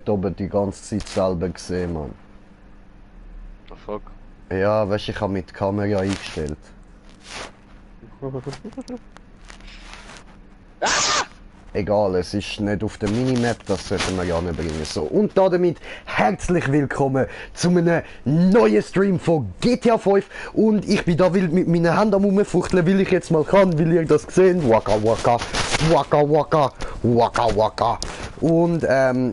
dort oben die ganze Zeit selber gesehen, Mann. The fuck? Ja, weißt du, ich habe mit Kamera eingestellt. Egal, es ist nicht auf der Minimap, das sollten wir ja nicht bringen. So, und damit herzlich willkommen zu einem neuen Stream von GTA 5. Und ich bin da wild mit meinen Händen am Rumfuchteln, weil ich jetzt mal kann, weil ihr das seht. Waka waka, waka waka, waka waka. Und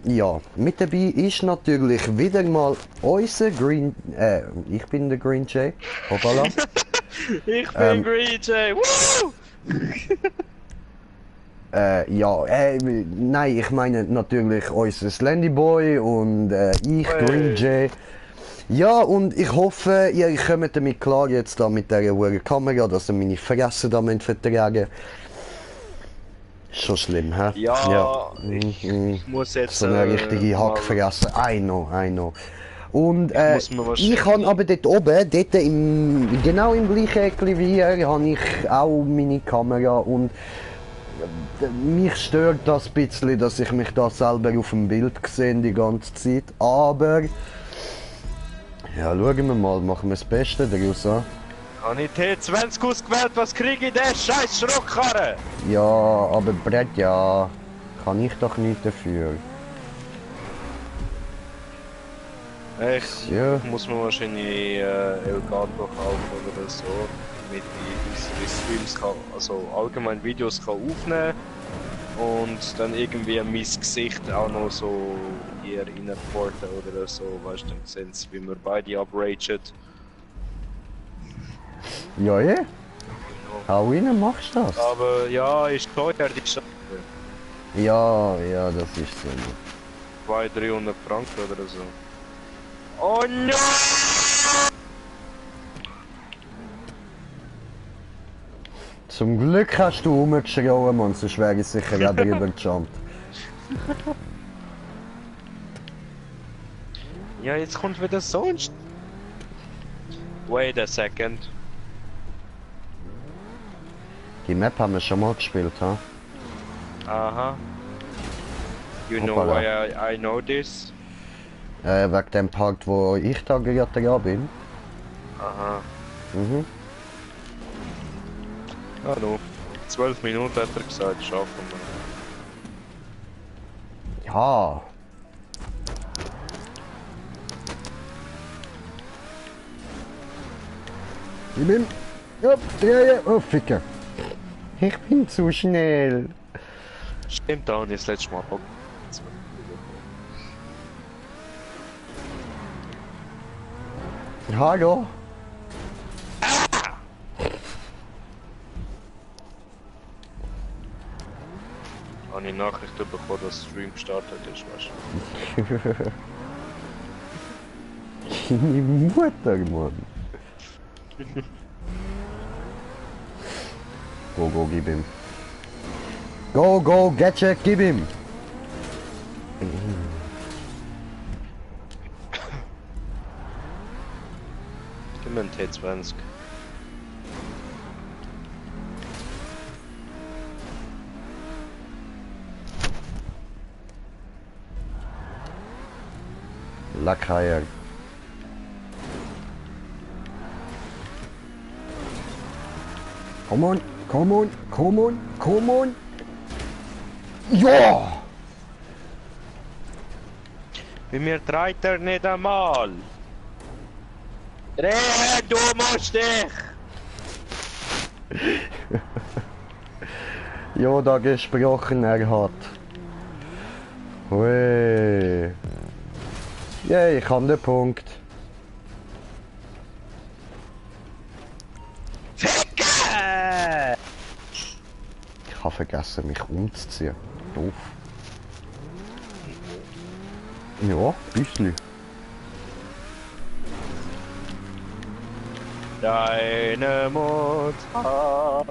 ja, mit dabei ist natürlich wieder mal unser Green... ich bin der Green Jay. Hoppala. Ich bin Green Jay. Woo! Ja, nein, ich meine natürlich unser Slendyboy und ich, Green Jay. Ja, und ich hoffe, ihr kommt damit klar jetzt da mit dieser hohen Kamera, dass ihr meine Fresse damit vertragen. Schon schlimm, hä? Ja, ich muss jetzt so eine richtige Hackfresse. I know. Und ich habe aber dort oben, genau im gleichen Eckli wie hier, habe ich auch meine Kamera und mich stört das ein bisschen, dass ich mich da selber auf dem Bild sehe die ganze Zeit, aber ja, schauen wir mal, machen wir das Beste daraus. Habe ich T20 ausgewählt, was kriege ich denn? Scheiß Schrockkarre! Ja, aber Brett, ja, kann ich doch nicht dafür. Ich muss mir wahrscheinlich Elgato kaufen oder so, damit ich unsere Streams kann, also allgemein Videos kann aufnehmen und dann irgendwie mein Gesicht auch noch so hier reinporten oder so, weißt du, dann sehen sie, wie wir beide upragen. Ja, ja. Hau rein, machst du das? Aber ja, ist teuer, die Scheiße. Ja, das ist so. 200-300 Franken oder so. Oh no! Zum Glück hast du rumgeschrien, Mann, sonst wäre ich sicher auch drüber gejumpt. Ja, jetzt kommt wieder so ein... Wait a second. Die Map haben wir schon mal gespielt, ha? Aha. You know why I know this? Wegen dem Part, wo ich da gerade dran bin. Aha. Mhm. Hallo. 12 Minuten hat er gesagt, schaffen wir. Ja. Ich bin... Ja, drehen. Oh, Ficker. Ich bin zu schnell. Stimmt, da habe ich das letzte Mal Bock. Hallo. Habe ich Nachricht bekommen, dass der Stream gestartet ist, weißt du? Deine Mutter, Mann. Go, gib ihm. Go, Gadget, gib ihm. Gib mir einen T20. Lackeier. Come on. Ja! Bei mir dreht er nicht einmal. Drehen, du musst dich! Ja, da gesprochen, er hat. Ui. Ja, ich habe den Punkt. Ficke! Ich habe vergessen, mich umzuziehen. Doof. Ja, ein bisschen. Deine Mutter.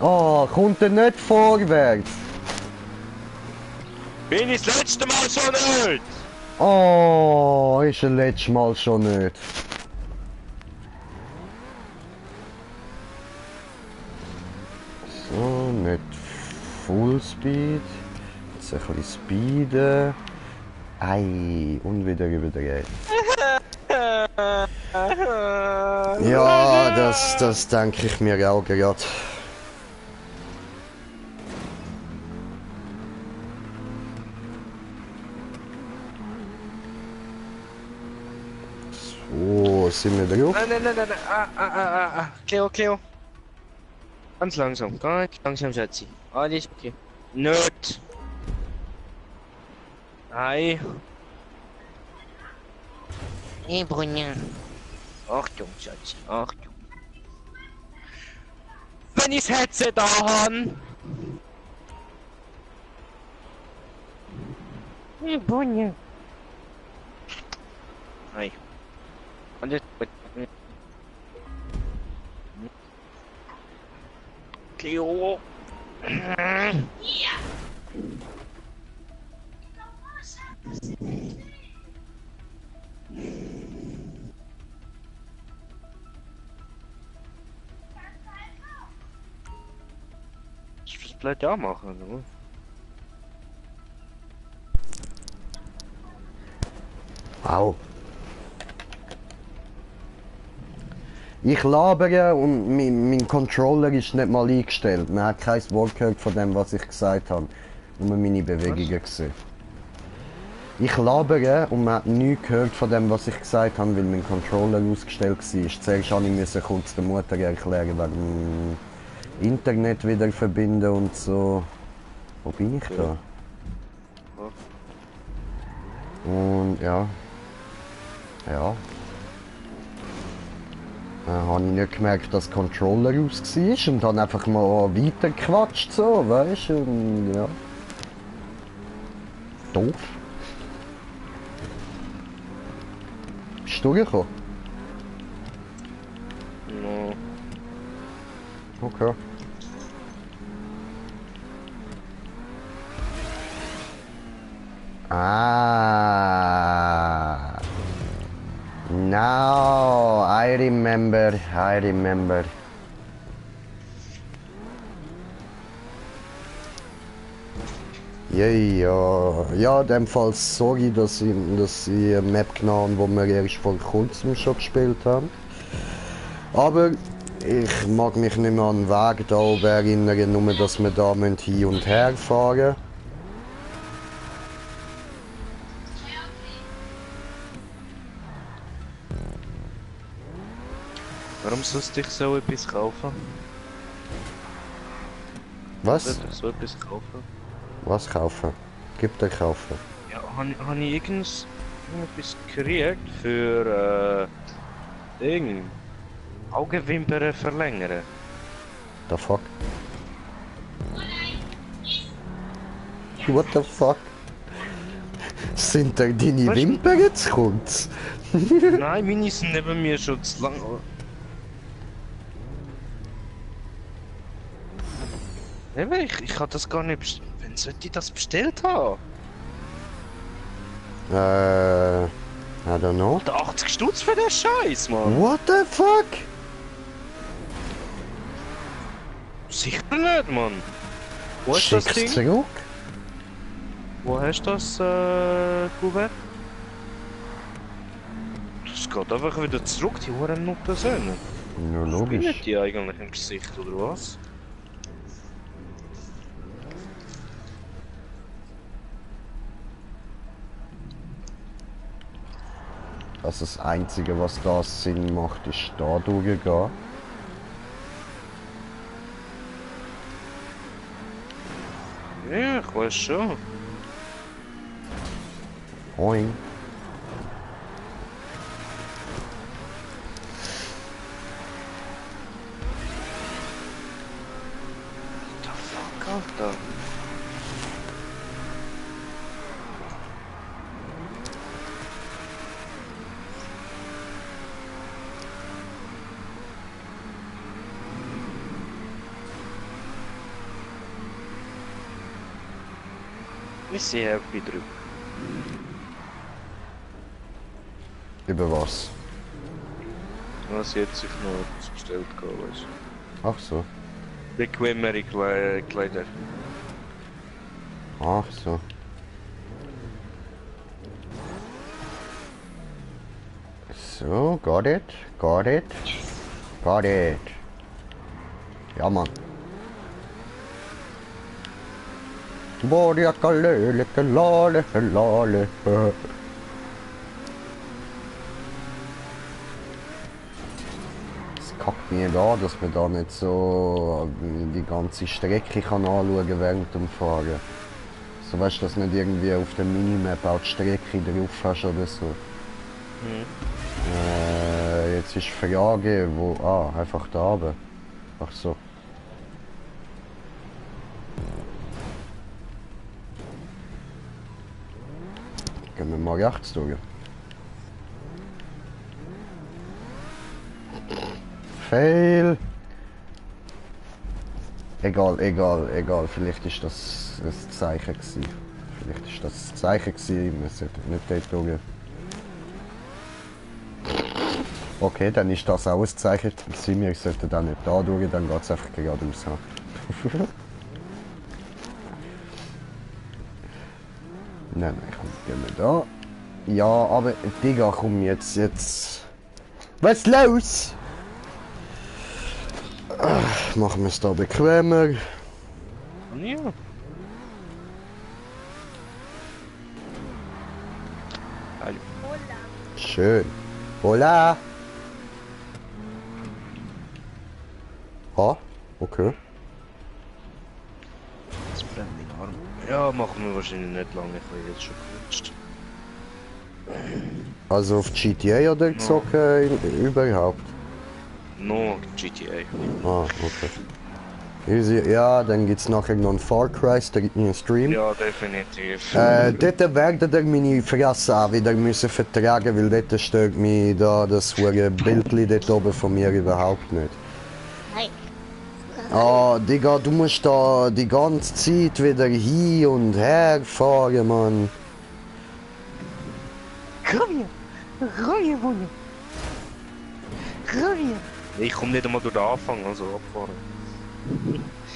Oh, kommt er nicht vorwärts? Bin ich das letzte Mal schon nicht? Oh, ist er letztes Mal schon nicht. nicht Full Speed. Jetzt ein bisschen Speeden. Ei, und wieder überdreht. Ja, das denke ich mir auch gerade. So, sind wir drauf? Nein. Cleo. Ganz langsam, Schatzi. Alles okay. Nicht. Hi. Hey, Brunja. Achtung, Schatzi, Achtung. Wenn ich's hetze, dann. Hey, Brunja. Hi. Alles gut. Cleo. Ja. Ich will vielleicht auch machen, oder? Au. Ich labere und mein Controller ist nicht mal eingestellt. Man hat kein Wort gehört von dem, was ich gesagt habe. Nur meine Bewegungen gesehen. Ich labere und man hat nichts gehört von dem, was ich gesagt habe, weil mein Controller ausgestellt war. Zuerst musste ich kurz der Mutter erklären, wegen Internet wieder verbinden und so. Wo bin ich da? Und ja. Ja. Dann habe ich nicht gemerkt, dass der Controller aus war und dann einfach mal weitergequatscht, so, weißt du? Und ja. Doof. Bist du gekommen? No. Okay. Ah. Now I remember. Ja, in dem Fall sorry, dass ich eine Map genommen habe, die wir erst vor kurzem schon gespielt haben. Aber ich mag mich nicht mehr an den Weg da oben erinnern, nur dass wir da hin und her fahren. Warum sollst du dich so etwas kaufen? Was? So etwas kaufen? Was kaufen? Gib dir kaufen. Ja, habe ich irgendetwas gekriegt für Ding. Augenwimpern verlängern. The fuck? What the fuck? Sind da deine Wimpern jetzt kurz? Nein, meine sind neben mir schon zu lang. Eben, ich habe das gar nicht bestellt. Wann sollte ich das bestellt haben? I don't know. Der 80 Stutz für den Scheiß, Mann. What the fuck? Sicher nicht, Mann. Wo ist das Schick's Ding? zurück? Wo hast du das Kuvert? Das geht einfach wieder zurück, die Huren Nuttensöhne. Ja, Spinnen logisch. die eigentlich im Gesicht, oder was? Also das Einzige, was da Sinn macht, ist da durchgehen. Ja, ich weiß schon. Moin. What the fuck, Alter? Ich sehe happy drüber. Über was? Was jetzt sich noch etwas bestellt, weißt du? Ach so. bequemere Kleider. Ach so. So, got it, got it, got it. Ja, Mann. Lale. Es kackt mir da, dass man da nicht so die ganze Strecke kann anschauen während dem Fahren. So weißt du, dass nicht irgendwie auf der Minimap auch die Strecke drauf hast oder so. Jetzt ist die Frage, wo... Ah, einfach da oben. Ach so. Gehen wir mal rechts durch. Fail! Egal. Vielleicht ist das ein Zeichen gewesen. Vielleicht ist das ein Zeichen gewesen. Wir sollten nicht dort durch. Okay, dann ist das auch ein Zeichen gewesen. Wir sollten dann nicht da durch, dann geht es einfach geradeaus. Nein, komm, gehen wir da. Ja, aber Digga, komm jetzt. Was ist los? Machen wir es da bequemer. Ja. Schön. Hola. Ah, okay. Das brennt mein Arm. Ja, machen wir wahrscheinlich nicht lange, ich habe jetzt schon gerutscht. Also auf GTA oder zocken überhaupt? No, GTA. Ah, okay. Easy. Ja, dann gibt's nachher noch einen Far Cry Stream. Ja, definitiv. Dort werden ihr meine Fresse auch wieder müssen vertragen, weil dort stört mich da das hure Bildli dort oben von mir überhaupt nicht. Nein. Ah, Digga, du musst da die ganze Zeit wieder hin und her fahren, Mann. Komm hier. Ruhe, Wunder. Ruhe. Ich komme nicht einmal durch den Anfang, also abfahren.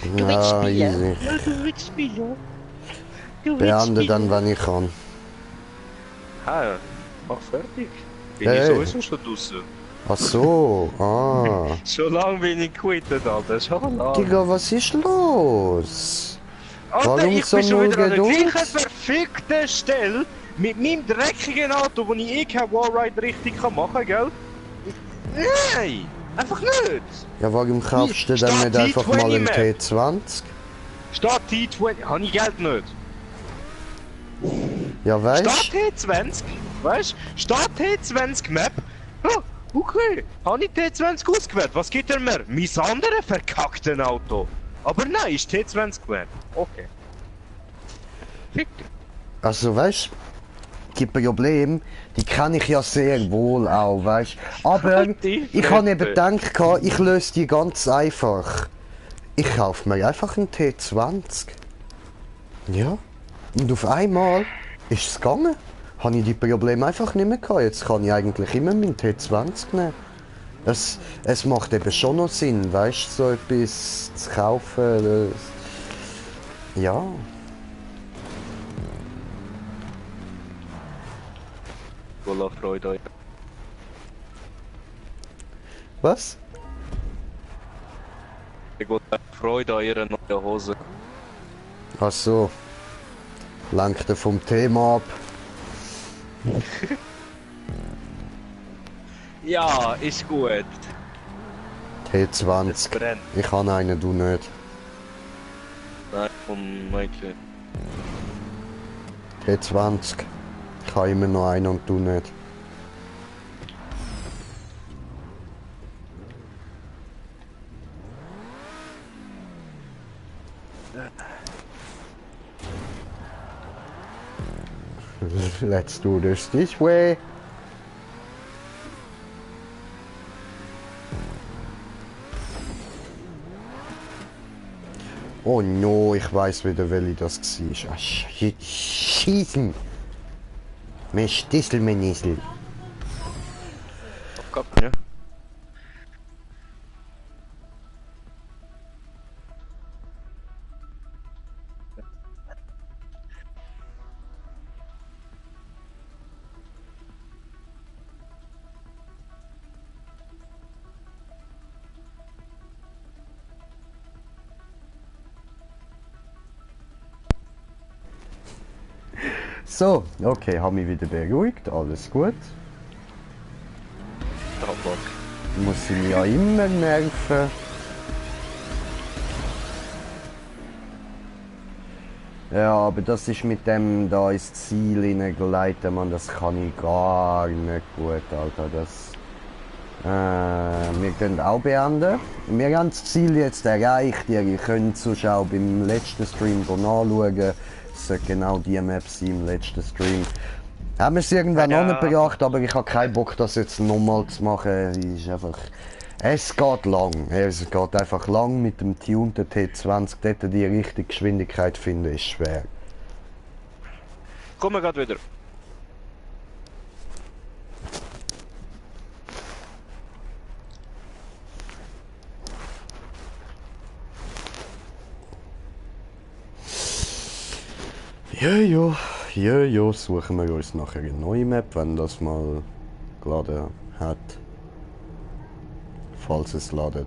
Du willst spielen? Easy. Ja, du willst spielen. Du willst Beende dann, spielen. wenn ich kann. Hä? Mach fertig. Bin Hey. ich sowieso schon draußen. Ach so, ah. Schon lange bin ich quittet, Alter. Schon lange. Digga, was ist los? Alter, warum ich so bin schon null wieder an der Geduld? gleichen verfickten Stelle mit meinem dreckigen Auto, wo ich kein Wallride richtig machen kann, gell? Nein! Einfach nicht! Ja, warum kaufst du dann Statt nicht einfach mal einen T20 T20? Statt T20, habe ich Geld nicht. Ja, weißt Statt T20, weißt du? Statt T20 Map. Oh, okay, habe ich T20 ausgewählt. Was gibt er mir? Mein anderes verkackten Auto. Aber nein, ist T20 gewählt. Okay. Fick. Also, weißt die Probleme, die kenne ich ja sehr wohl auch, weißt aber Die ich habe eben Fresse. gedacht, ich löse die ganz einfach. Ich kaufe mir einfach einen T20. Ja. Und auf einmal ist es gegangen. Habe ich die Probleme einfach nicht mehr gehabt. Jetzt kann ich eigentlich immer meinen T20 nehmen. Es macht eben schon noch Sinn, weißt du, so etwas zu kaufen. Ja. Voller Freude. Was? Ich habe Freude an ihrer neuen Hose. Ach so. Lenkt er vom Thema ab. Ja, ist gut. Es T20. brennt. Ich habe einen, du nicht. Nein, von Michael. T20. Ich habe immer noch einen und du nicht. Let's do this way. Oh no, ich weiß wieder, welche das war. Schießen! Mein Stissel, mein Nissel. Abkacken, ja. So, okay, habe mich wieder beruhigt, alles gut. Tabak. Muss ich mich ja immer nerven. Ja, aber das ist mit dem da ins Ziel hineingleiten, man, das kann ich gar nicht gut, Alter. Das, wir können auch beenden. Wir haben das Ziel jetzt erreicht. Ihr könnt sonst auch beim letzten Stream nachschauen. Es sollte genau die Map sein im letzten Stream. Haben wir es irgendwann noch nicht bedacht, aber ich habe keinen Bock, das jetzt nochmal zu machen. Ist einfach, es geht lang. Es geht einfach lang mit dem tunten T20. Dort die richtige Geschwindigkeit finden ist schwer. Kommen wir gerade wieder. Ja, suchen wir uns nachher eine neue Map, wenn das mal geladen hat. Falls es ladet.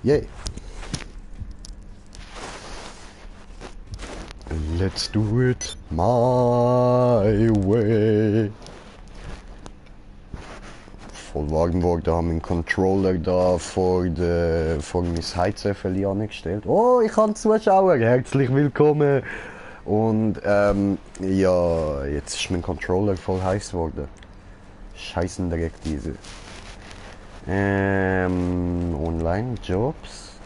Yay! Let's do it my way. Voll warm geworden, haben den Controller da vor mein Heizöffel angestellt. Oh, ich habe Zuschauer, herzlich willkommen. Und ja, jetzt ist mein Controller voll heiß geworden. Scheißen direkt diese. Online Jobs.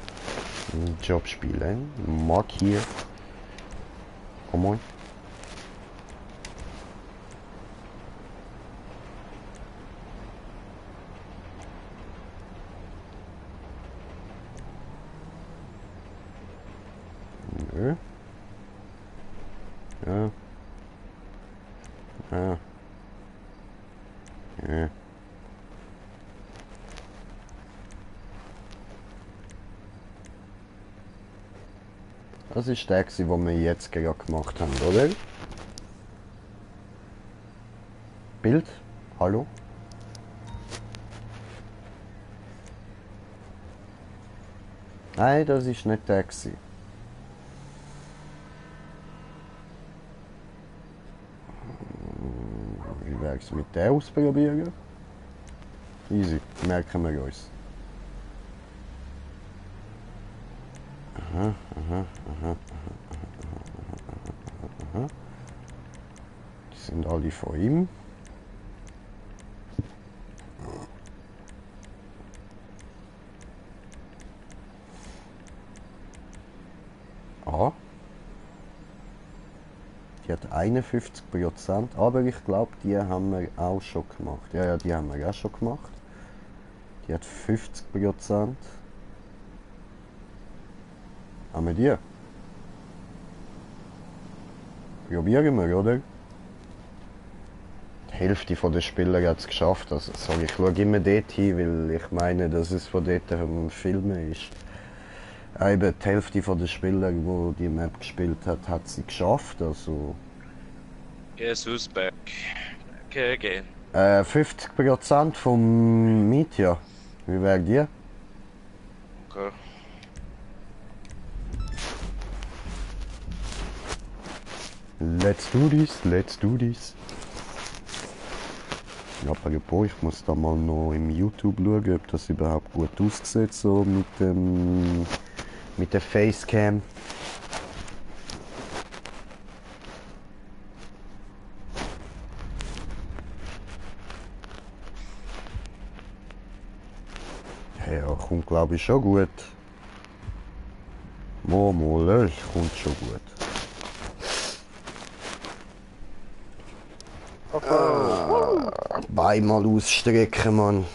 Job spielen. Mark hier. Komm on. Nö. Ja. Ja. Ja. Das ist der, den wir jetzt gerade gemacht haben, oder? Bild? Hallo? Nein, das ist nicht der. Wie wäre es mit der ausprobieren? Easy, merken wir uns. Aha. Die sind alle von ihm. Ah. Die hat 51%, aber ich glaube, die haben wir auch schon gemacht. Ja, die haben wir auch schon gemacht. Die hat 50%. Haben wir die? Probieren wir, oder? Die Hälfte der Spieler hat es geschafft. Also, sorry, ich schaue immer dort hin, weil ich meine, dass es von dort am Filmen ist. Eben die Hälfte der Spieler, die die Map gespielt hat, hat sie geschafft. Also. Guess who's back? Okay, again. 50% vom Mietja. Wie wäre die? Okay. Let's do this. Ja, apropos, ich muss da mal noch im YouTube schauen, ob das überhaupt gut aussieht, so mit der Facecam. Ja, kommt glaube ich schon gut. Mal, kommt schon gut. Beinmal ausstrecken, Mann.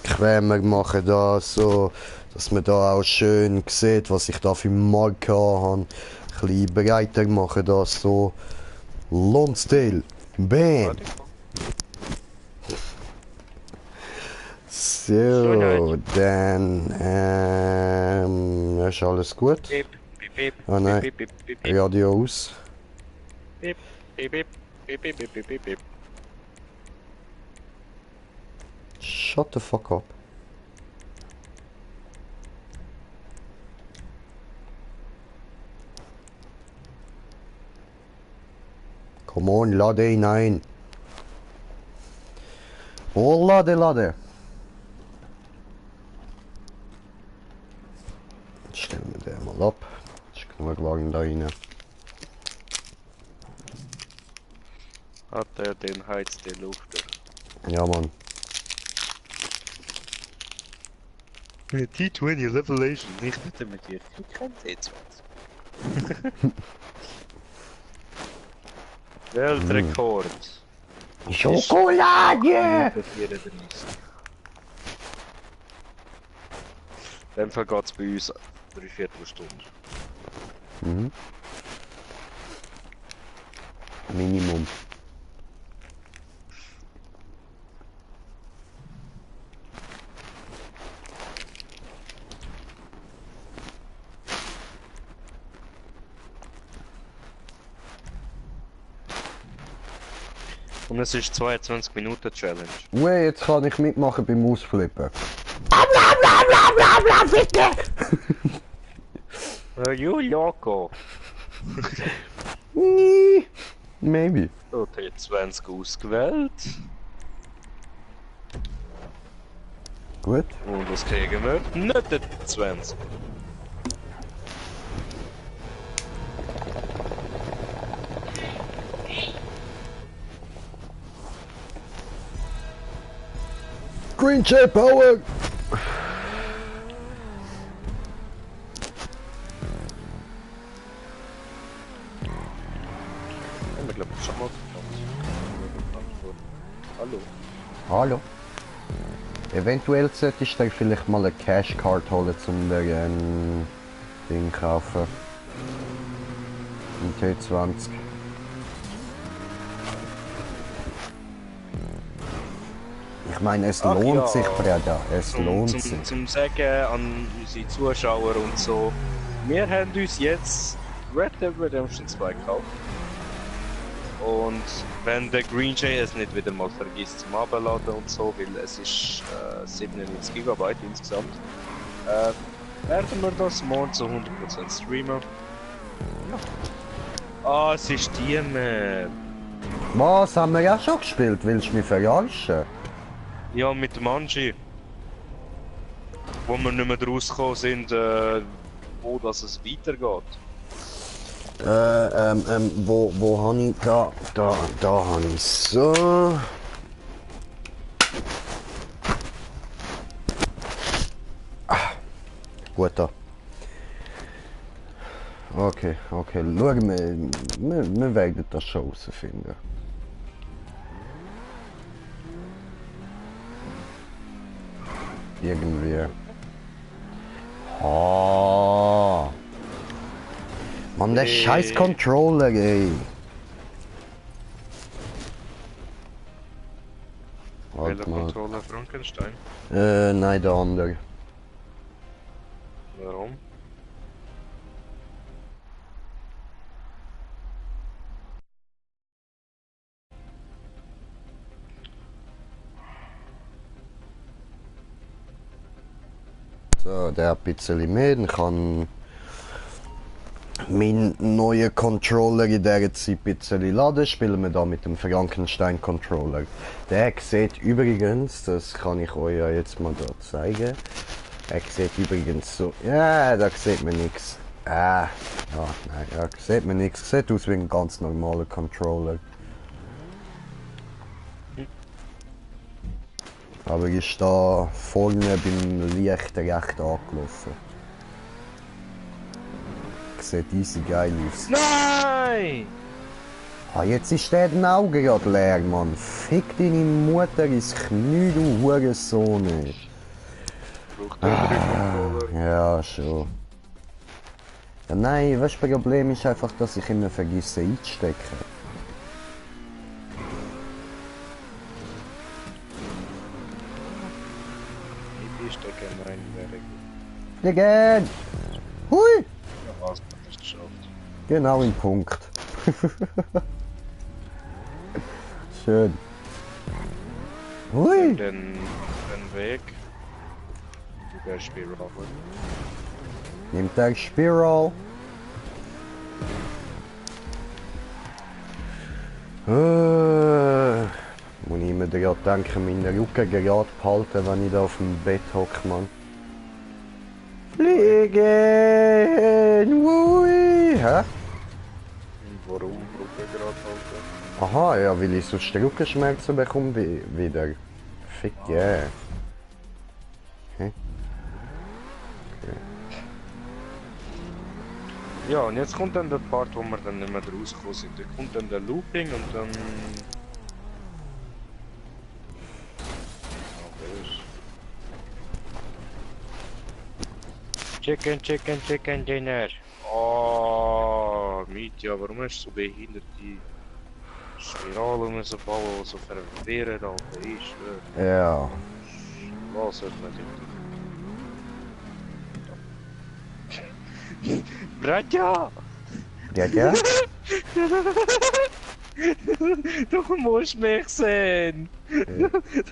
Quämer machen da so, dass man da auch schön sieht, was ich da für Marke habe. Ein bisschen breiter machen da so. Lonsdale. Bam. So, dann ist alles gut? Bip, bip, bip, Ah nein, bip, bip, bip, bip, Radio aus. bip, bip, bip, Bip. Shut the fuck up. Come on, lade ihn ein. Oh, lade. Jetzt stellen wir den mal ab. Ist genug Wagen da rein. Hat er den heizt der Lufter? Ja, Mann. T20 Revelation. Ich bitte mit dir. Kein T20. Weltrekord. Schokolade! In dem Fall geht es bei uns 3/4 Stunde. Mhm. Minimum. Und es ist 22 Minuten Challenge. Ue, jetzt kann ich mitmachen beim Ausflippen. You loco. Nee, maybe. So, T20 ausgewählt. Gut. Und was kriegen wir? Nicht der 20. Green Chip Power! Ich glaube, schon mal. Hallo. Hallo. Eventuell sollte ich dir vielleicht mal eine Cash Card holen, um dir ein Ding kaufen. Ein T20. Ich meine, es lohnt sich, Breda. Es lohnt sich. Zum Sagen an unsere Zuschauer und so. Wir haben uns jetzt Red Dead Redemption 2 gekauft. Und wenn der Green Jay es nicht wieder mal vergisst zum Abladen und so, weil es ist 97 GB insgesamt, werden wir das morgen zu 100% streamen. Ja. Ah, es ist die Map. Was, haben wir ja schon gespielt? Willst du mich verarschen? Ja, mit dem Angie. Wo wir nicht mehr rausgekommen sind, wo das es weitergeht. Wo habe ich da habe ich so. Gut da. Okay, schauen wir werden das schon herausfinden. Irgendwie. Ah. Mann, der scheiß Controller, ey. Welcher Controller? Frankenstein? Nein, der andere. Warum? So, der hat ein bisschen mehr, dann kann mein neuer Controller in dieser Zeit ein bisschen laden. Spielen wir da mit dem Frankenstein Controller. Der sieht übrigens, das kann ich euch ja jetzt mal da zeigen. Er sieht übrigens so, ja, da sieht man nichts. Ja, nein, da sieht man nichts. Sieht aus wie ein ganz normaler Controller. Aber ist da vorne beim Licht recht angelaufen. Sieht easy geil aus. Nein! Ah, jetzt ist der den Augen gerade leer, Mann. Fick deine Mutter ins Knie, du Hurensohn. Ja, schon. Ja, nein, weißt du, das Problem ist einfach, dass ich immer vergesse einzustecken. Ich stecke in meinen Werk. Fliegen! Hui! Ja, was man nicht geschafft. Genau im Punkt. Schön. Hui! Den Weg. Der Spiral. Nimmt der Spiral. Muss ich mir gerade denken, meinen Rücken gerade behalten, wenn ich da auf dem Bett hocke, Mann. Fliegen! Wui! Hä? Warum Rücken gerade halten? Aha, ja, weil ich sonst Rückenschmerzen bekomme wieder. Fick yeah. Hä? Ja, und jetzt kommt dann der Part, wo wir dann nicht mehr rausgekommen sind. Da kommt dann der Looping und dann... Chicken Dinner. Oh, Mietja, warum hast du so behindert die Spiralen müssen bauen, die so verwirrend Alter, ist? Ja. Was sollte man denn? Bratja! Ja, ja? Du musst mich sehen!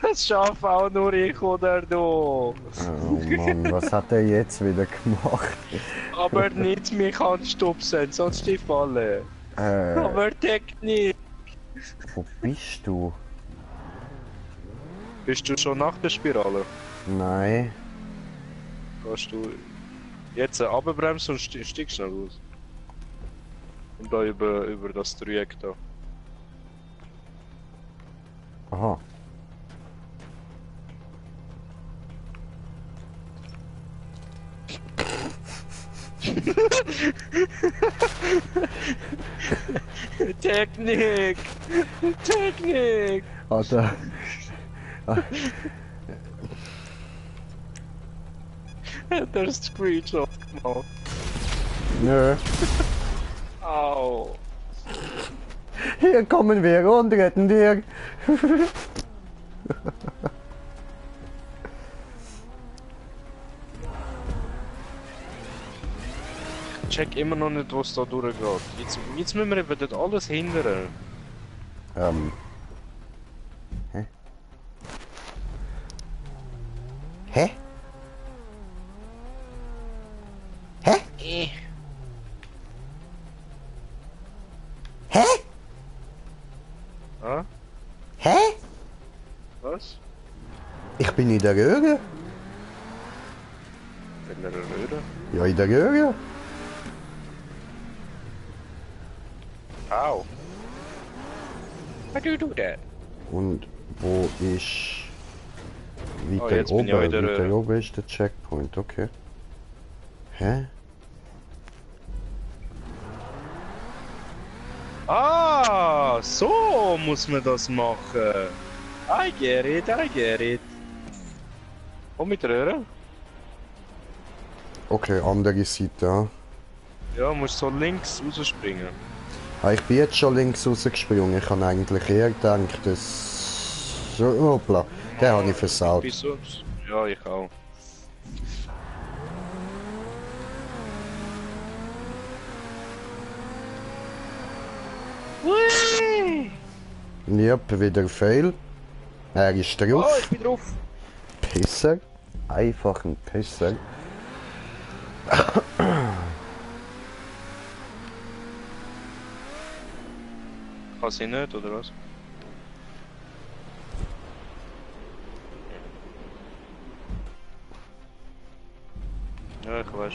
Das schafft auch nur ich oder du! Oh Mann, was hat er jetzt wieder gemacht? Aber nicht mich anstupsen, sonst die Falle! Aber Technik! Wo bist du? Bist du schon nach der Spirale? Nein. Kannst du jetzt runterbremsen und stieg schnell aus. Und da über das Dreieck da. Aha. Technik! Technik! Alter. Hat der Screenshot gemacht. Nö. Au! Hier kommen wir und retten dir. Ich check immer noch nicht, was da durchgeht. Jetzt müssen wir eben dort alles hindern. Hä? Hä? Hä? Hä? Ah? Hä? Was? Ich bin in der Röhre. In der Röhre? Ja, in der Röhre. Au! How do you do that? Und wo ist... Oh, Weiter jetzt bin ich auch in der weiter Röhre. oben ist der Checkpoint, okay. Hä? Ah, so muss man das machen. I get it, I get it. Und mit Röhre? Okay, andere Seite, ja. Ja, musst so links rausspringen. Ah, ich bin jetzt schon links rausgesprungen. Ich habe eigentlich eher gedacht, dass... Hoppla, den habe ich versaut. Bis sonst? Ja, ich auch. Hui! Yep, wieder Fail. Er ist Oh, drauf. ich bin drauf. Pisser. Einfach ein Pisser. Kann sie nicht, oder was? Ja, ich weiß.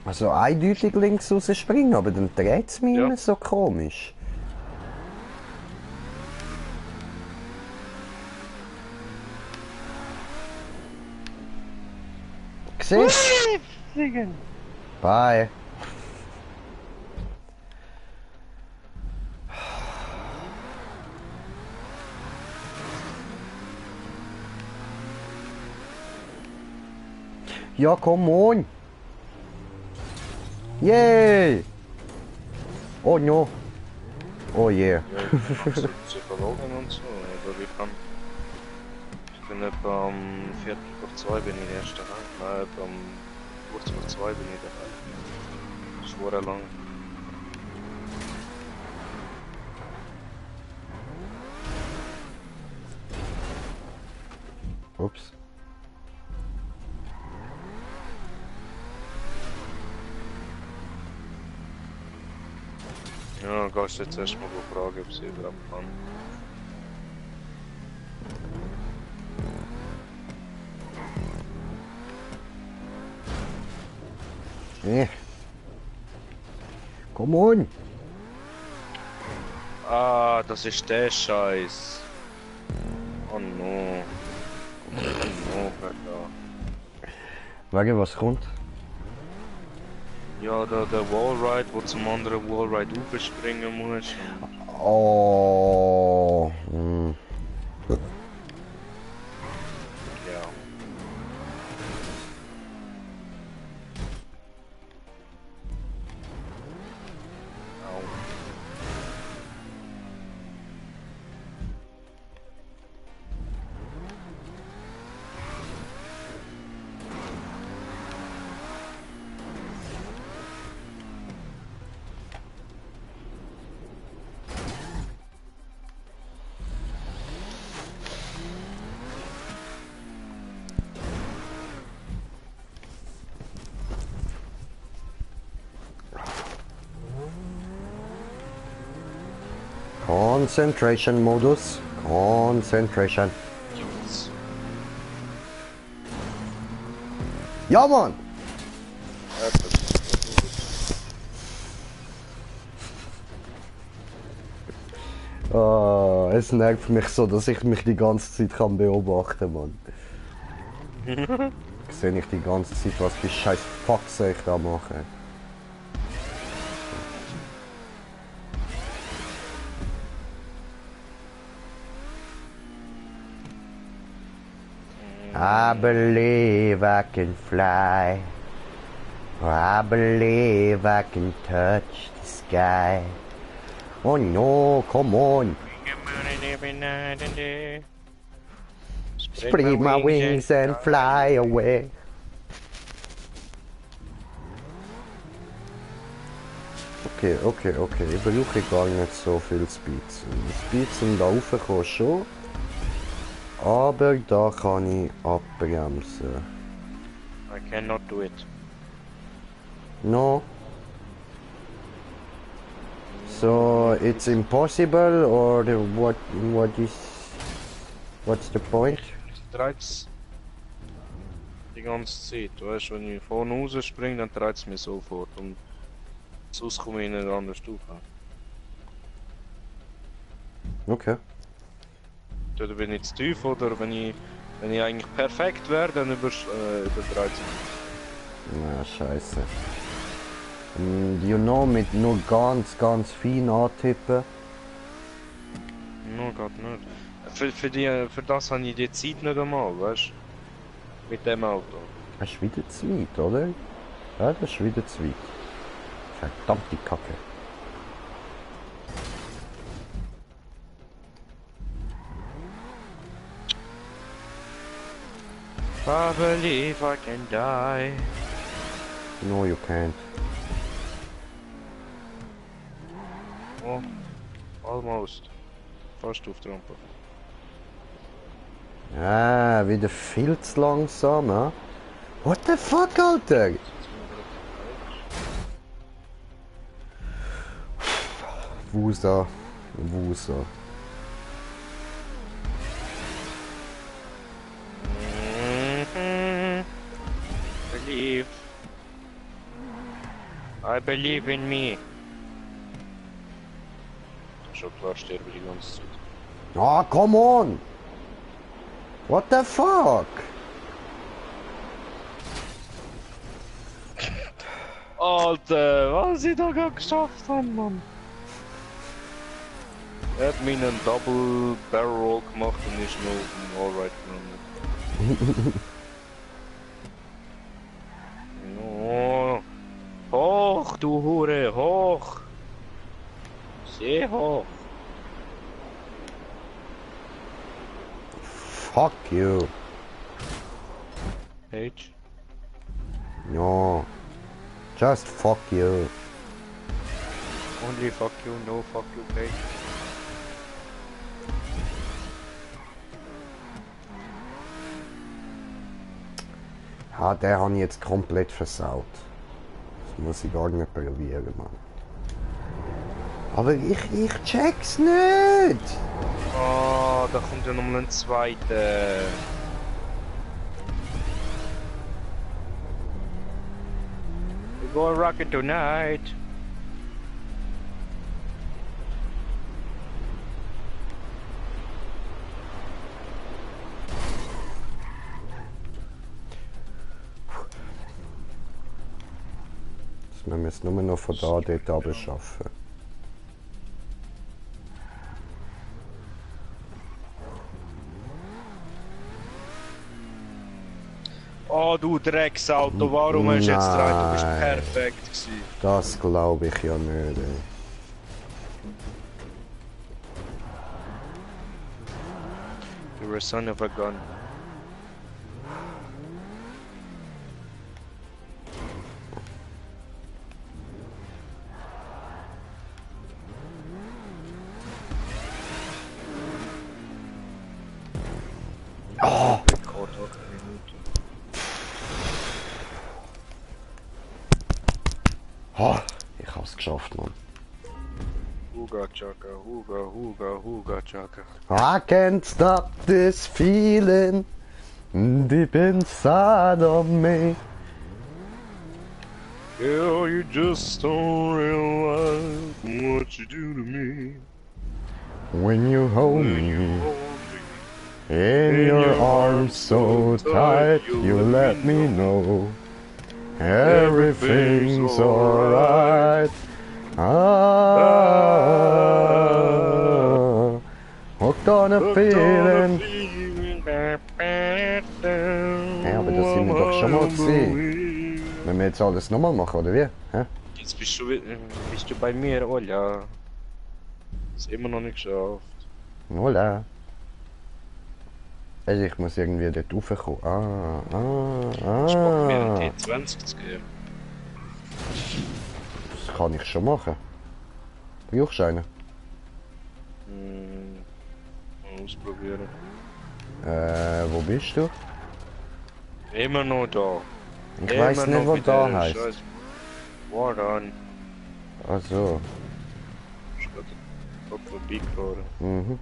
Also eindeutig links rausspringen, aber dann dreht es mich Ja. immer so komisch. Siehst du? Fliegen. Bye. Ja, komm on. Yay! Oh no. Oh yeah. Ja, ich mache so Psychologen und so, aber ich bin etwa um 1:45 bin ich erst daheim. Nein, etwa um kurz vor 2 bin ich dabei. Das ist verdammt lang. Ups. Ja, gehst jetzt erstmal fragen, ob sie überhaupt kann. Come on! Ah, das ist der Scheiß. Oh no. Oh no, Alter. Wegen was kommt? Ja, der Wallride, wo zum anderen Wallride aufspringen muss. Oh. Ja. Au. Concentration Modus. Concentration. Jungs. Ja, Mann! Es nervt mich so, dass ich mich die ganze Zeit kann beobachten kann. Sehe ich die ganze Zeit, was für scheiß Faxen ich da mache. I believe I can fly. I believe I can touch the sky. Oh no, come on. Spread my wings and fly away. Okay. Ich brauche gar nicht so viel Speeds. Speeds sind da raufgekommen schon. Aber da kann ich abbremsen. I cannot do it. No. So it's impossible, or what's the point? Dreht's die ganze Zeit, weißt du, wenn ich vorne raus springe, dann dreht es mich sofort und sonst komme ich in eine andere Stufe. Okay. Oder bin ich zu tief, oder wenn ich eigentlich perfekt wäre, dann überdreht es mich. Na, scheiße. You know, mit nur ganz fein antippen. No, geht nicht. Für das habe ich die Zeit nicht einmal, weißt du? Mit dem Auto. Das ist wieder zu weit, oder? Ja, das ist wieder zu weit. Verdammte Kacke. I believe I can die. No, you can't. Oh, almost. Fast auf die Rampe. Ah, wieder viel zu langsam, hè? What the fuck, Alter? Wusa. Believe. I believe in me. Schon klar, sterbe die ganze Zeit. Ah, come on! What the fuck? Alter, was ich da gerade geschafft habe, Mann. Er hat mir einen Double Barrel Roll gemacht und ist nur auf dem Allride gelandet. No. Hoch, du Hure, hoch! Sehr hoch! Fuck you. Page. Ja. Just fuck you. Only fuck you, no fuck you, okay? Ja, den habe ich jetzt komplett versaut. Das muss ich gar nicht probieren, Mann. Aber ich check's nicht! Oh, da kommt ja nochmal ein zweiter. We go rockin' tonight. Wir müssen nur noch von da dort runter schaffen. Oh, du Drecksauto, warum hast du jetzt rein? Du bist Nein. perfekt gewesen. Das glaube ich ja nicht. Ey. You're a son of a gun. Oh. Rekord 8 Minuten. Oh, ich hab's geschafft, Mann. Huga Chaka, Huga, Huga, Huga Chaka. I can't stop this feeling deep inside of me. Girl, you just don't realize what you do to me. When you hold When you me hold me. in your arms so tight, you let me know everything's alright. Ah, hooked on a feeling. Ja, aber das sind wir doch schon mal gesehen. Wenn wir jetzt alles nochmal machen, oder wie? Hä? Jetzt bist du bei mir, Olja. Ist immer noch nicht geschafft. Hola. Also ich muss irgendwie dort raufkommen. Ich brauche mir einen T20 zu geben. Das kann ich schon machen. Brauchst du einen? Mal ausprobieren. Wo bist du? Immer noch da. Ich weiß nicht, was da heißt. War dann. Ach so. Ich gerade vorbeigefahren. Mhm.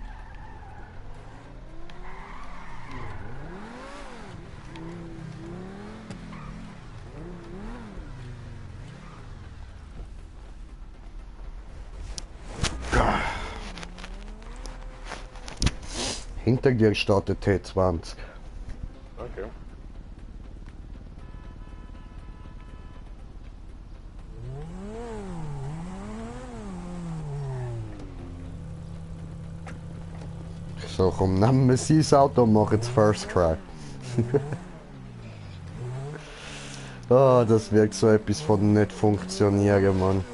Hinter dir steht der T20. Okay. So, komm, nehmen wir sein Auto und machen das First Try. Ah, das wird so etwas von nicht funktionieren, Mann.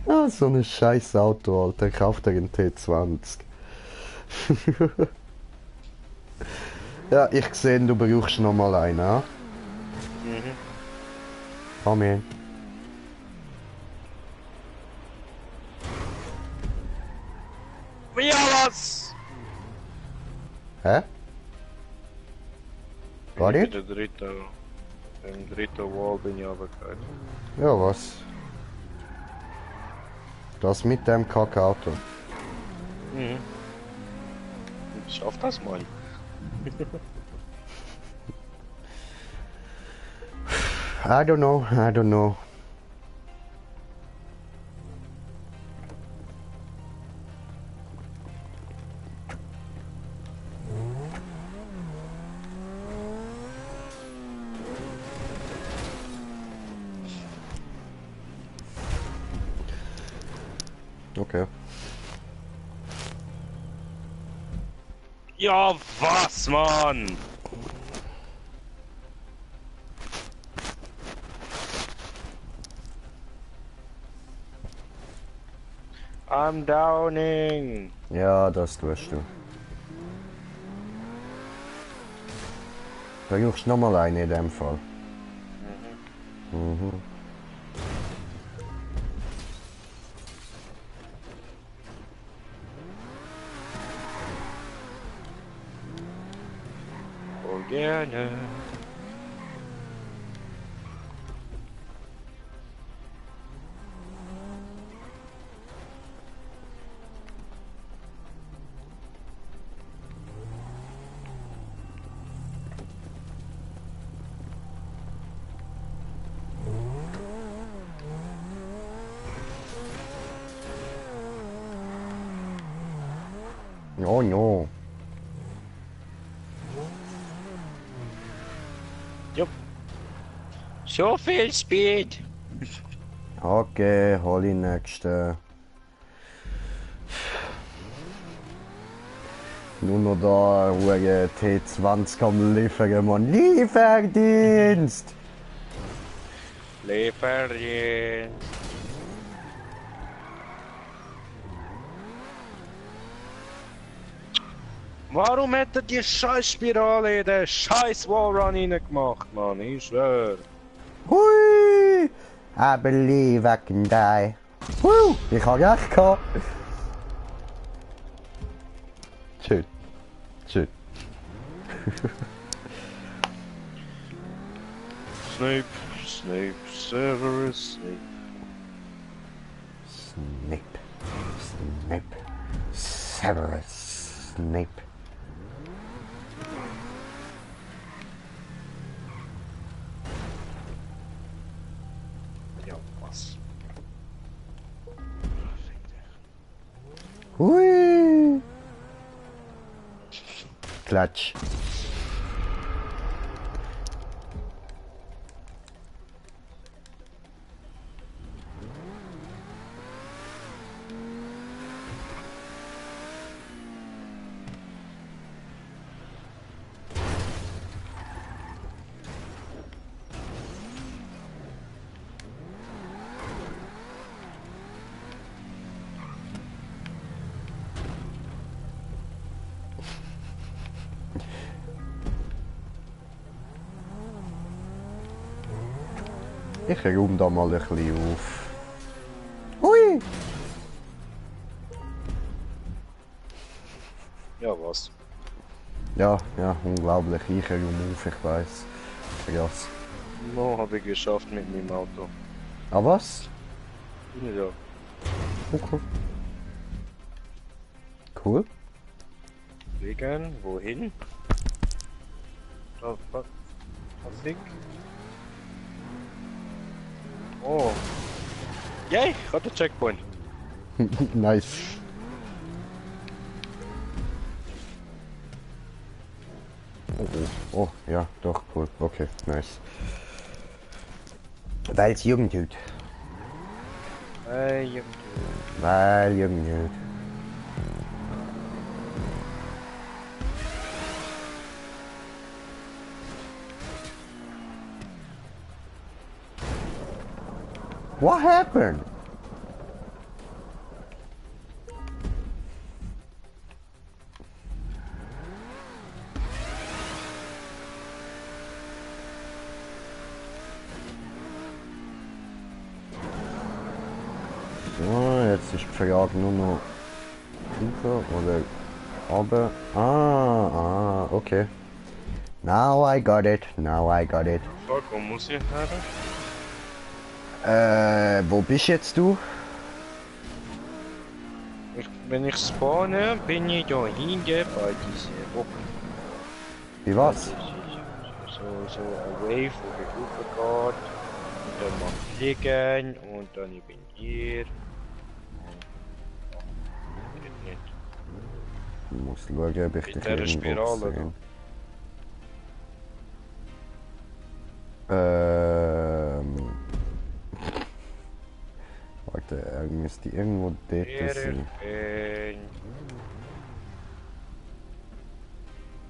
Ah, so ein scheiß Auto, Alter. Kauft er einen T20. Ja, ich sehe, du brauchst noch mal einen, ah? Mhm. Komm her. Ja, was? Hä? Gar nicht? Im dritten Wall bin ich runtergefallen. Ja, was? Das mit dem Kackauto. Mhm. Ich schaff das mal. I don't know, I don't know. Okay. Ja, was, Mann? I'm downing. Ja, das tust du. Brauchst du nochmal eine in dem Fall? Mhm. Oh, gerne. Oh no. Jupp. So viel Speed. Okay, hol die nächste. Nur noch da, ruhige T20 am liefern, Mann. Lieferdienst! Lieferdienst. Warum hat er die scheiß Spirale in den scheiß Wallrun reingemacht, Mann? Ich schwör. Hui! I believe I can die. Woo! Ich hab recht gehabt. Schön. Schön. Snape, Snape, Severus, Snape. Snape. Snape. Severus. Snape. Ja, was? Hui! Klatsch. Ich räume da mal ein bisschen auf. Hui! Ja, was? Ja, unglaublich. Ich räume auf, ich weiß. Krass. No, habe ich geschafft mit meinem Auto. Ah, was? Ja. Okay. Cool. Fliegen, wohin? Was? Oh. Yay, ich hatte Checkpoint. Nice. Oh, ja, doch, cool. Okay, nice. Weil es Jugend tut. Ja. Weil Jugend tut. What happened? So, jetzt ist die Frage nur noch runter oder runter. Okay. Now I got it. Now I got it. Fuck, wo muss ich haben? Wo bist jetzt du? Wenn ich spawne, bin ich da hinten bei diesen Rocken. Wie was? So away von der Gruppe geht. Und dann mal fliegen und dann ich bin hier. Geht nicht. Ich muss schauen, ob ich Mit dich dieser irgendwo Spirale sehe. Warte, er müsste irgendwo dort Hier sein. bin.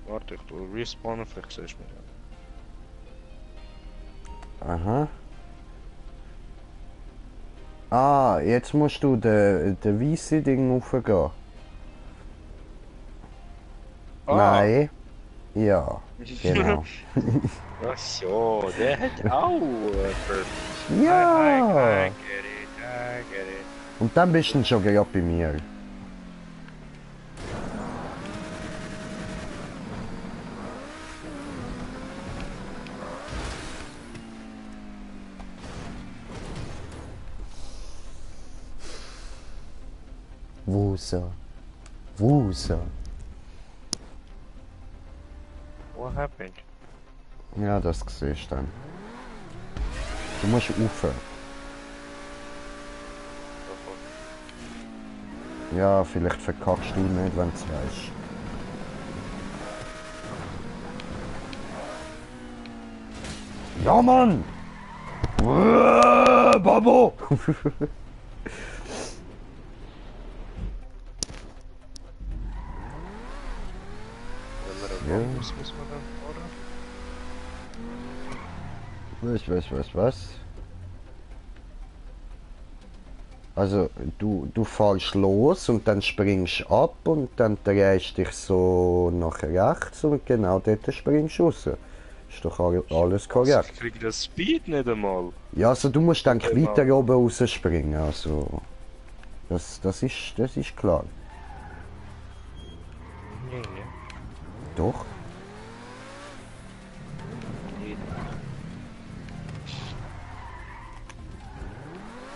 Warte, ich tu respawnen, vielleicht siehst du mich dann. Aha. Ah, jetzt musst du den weißen Ding raufgehen. Ah. Nein. Ja, genau. Ach so, der hat auch Purpose. Ja! I get it, I get it. Und dann bist du schon gerade bei mir. Wusa. Wusa. What happened? Ja, das siehst du dann. Du musst aufhören. Ja, vielleicht verkackst du nicht, wenn du es weißt. Ja, Mann! Babo! Wenn man muss man dann, oder? Was? Also, du fährst los und dann springst ab und dann drehst dich so nach rechts und genau dort springst du raus. Ist doch alles korrekt. Ich krieg das Speed nicht einmal. Ja, also du musst eigentlich Genau. weiter oben rausspringen, also... Das ist klar. Nee, Doch. nee.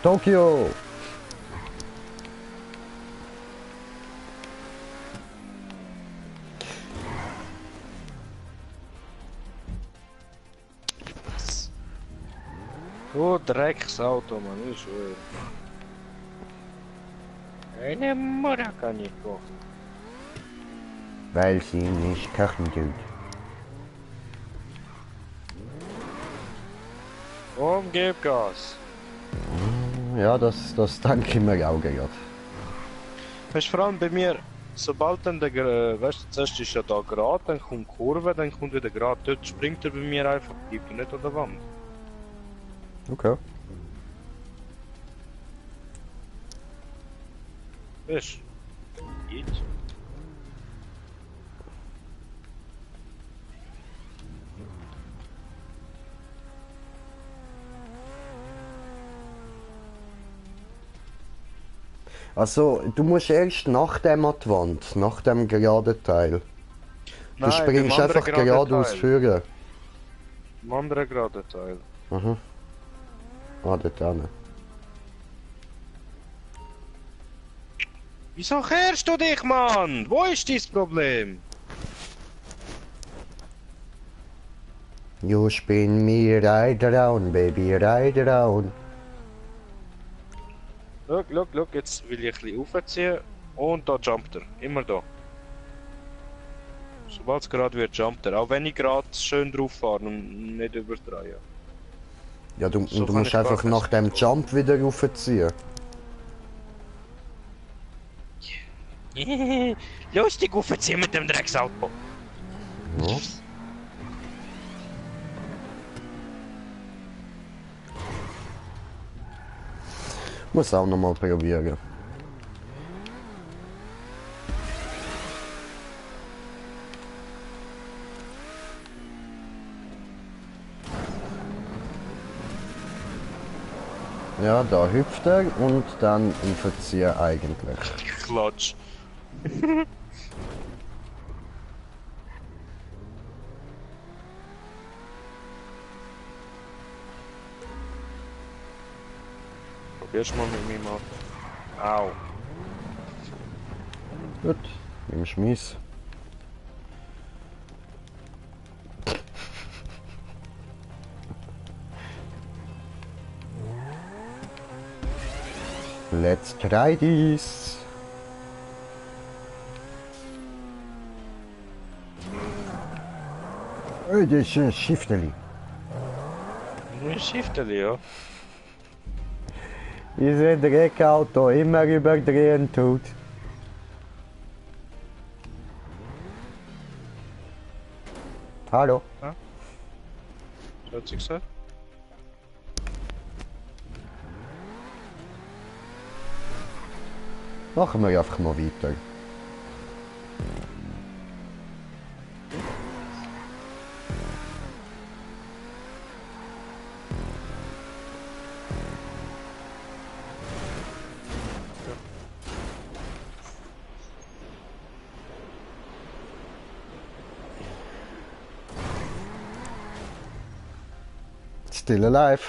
Tokio! Oh, Drecksauto, Mann, ich schwöre. Eine Mutter kann ich kochen. Weil sie nicht kochen tut. Komm, gib Gas. Ja, das denke ich mir auch gerade. Weißt du, vor allem bei mir, sobald dann weißt du, zuerst ist ja da gerade, dann kommt Kurve, dann kommt wieder gerade. Dort springt er bei mir einfach, bleibt er nicht an der Wand. Okay. Weißt du? Geht. Also, du musst erst nach dem an die Wand, nach dem geraden Teil. Du springst einfach geradeaus führen. Im anderen gerade Teil. Aha. Ah, dort hin. Wieso kehrst du dich, Mann? Wo ist dein Problem? You spin me right around, baby, right around. Schau, jetzt will ich ein bisschen aufziehen und da jumpt er. Immer da. Sobald es gerade wird, jumpt er. Auch wenn ich gerade schön drauf fahre und nicht überdrehe. Ja, du So kann musst ich einfach gar nach nicht dem so. Jump wieder raufziehen. Lustig aufziehen mit dem Drecksauto. Ja. Muss auch noch mal probieren. Ja, da hüpft er und dann aufziehen eigentlich. Klatsch. Probier's mal mit mir mal. Au. Gut, im Schmiss. Let's try this. Oh, das ist ein Schifteli. Ein Schifteli, ja. Diese Dreckauto immer überdrehen tut. Hallo? Hat sie gesagt? Machen wir einfach mal weiter. Still alive.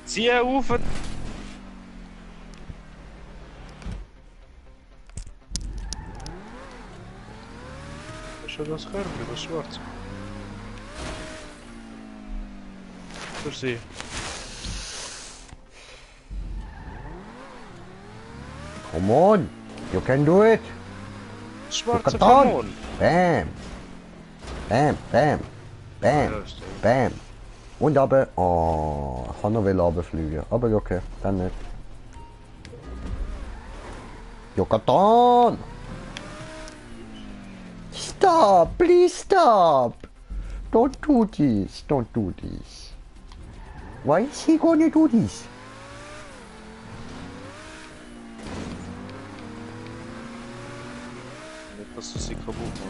Zieh auf! Ist schon das Körbchen, das schwarz. Für sie. Come on, you can do it. Schwarze Katon. Kanon! Bam. Bam, bam, bam, Ja, stimmt. bam. Und aber, oh, ich kann noch runterfliegen. Aber okay, dann nicht. Yucatan! Stop, please stop! Don't do this, don't do this. Why is he gonna do this? Nicht, dass du sie kaputt machst.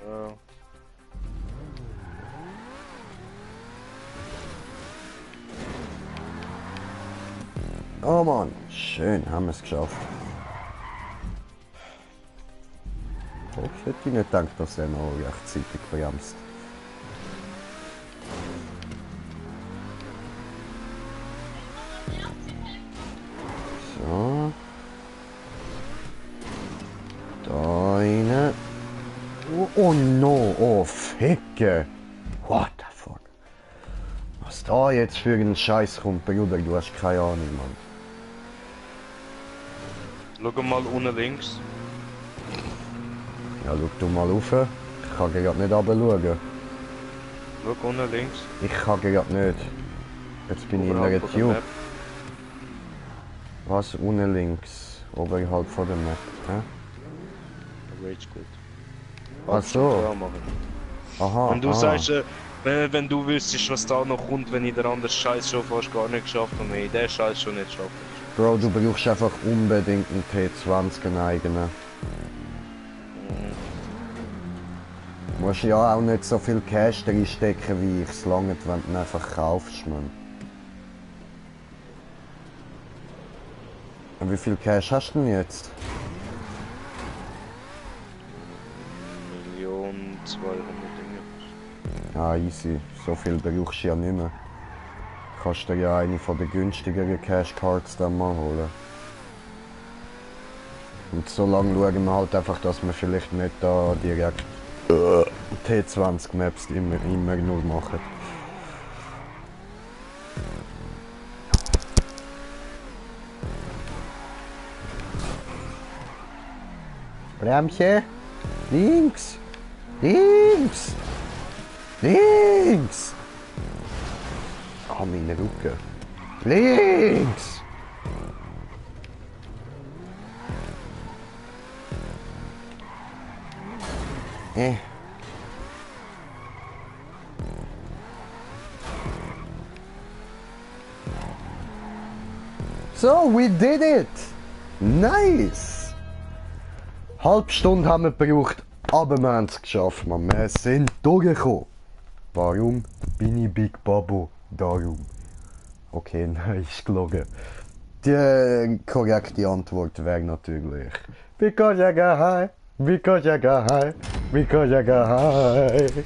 Ja. Oh Mann, schön, haben wir es geschafft. Ich hätte nicht gedacht, dass er noch rechtzeitig bremst. So. Da rein. Oh no, oh Ficke. What the fuck? Was da jetzt für ein Scheiß kommt, Bruder, du hast keine Ahnung, Mann. Schau mal unten links. Ja, schau du mal rauf. Ich kann gerade nicht runter schauen. Schau unten links. Ich kann gerade nicht. Jetzt bin ich in Oberhalb einer von der Tube. Map. Was? Unten links. Oberhalb von der Map. Hä? Rage gut. Ach so. Ja, machen. Aha. Und du aha. sagst, wenn du wüsstest, was da noch kommt, wenn ich den anderen Scheiß schon fast gar nicht geschafft habe, wenn ich den Scheiß schon nicht schaffe. Bro, du brauchst einfach unbedingt einen T20 einen eigenen. Du musst ja auch nicht so viel Cash reinstecken wie ich. Es langt, wenn du ihn einfach kaufst, man. Und wie viel Cash hast du denn jetzt? 1.200.000 Dinge. Ah, easy. So viel brauchst du ja nicht mehr. Kannst dir ja eine von den günstigeren Cash Cards dann mal holen. Und so lange schauen wir halt einfach, dass wir vielleicht nicht da direkt T20 Maps immer nur machen. Bremse! Links! Links! Links! Ah, meine Rücken. Links! So, we did it! Nice! Halbe Stunde haben wir gebraucht, aber wir haben es geschafft, man. Wir sind durchgekommen. Warum bin ich Big Babo? Darum. Okay, nein, ist gelogen. Die korrekte Antwort wäre natürlich Because I got high, because I got high, because I got high.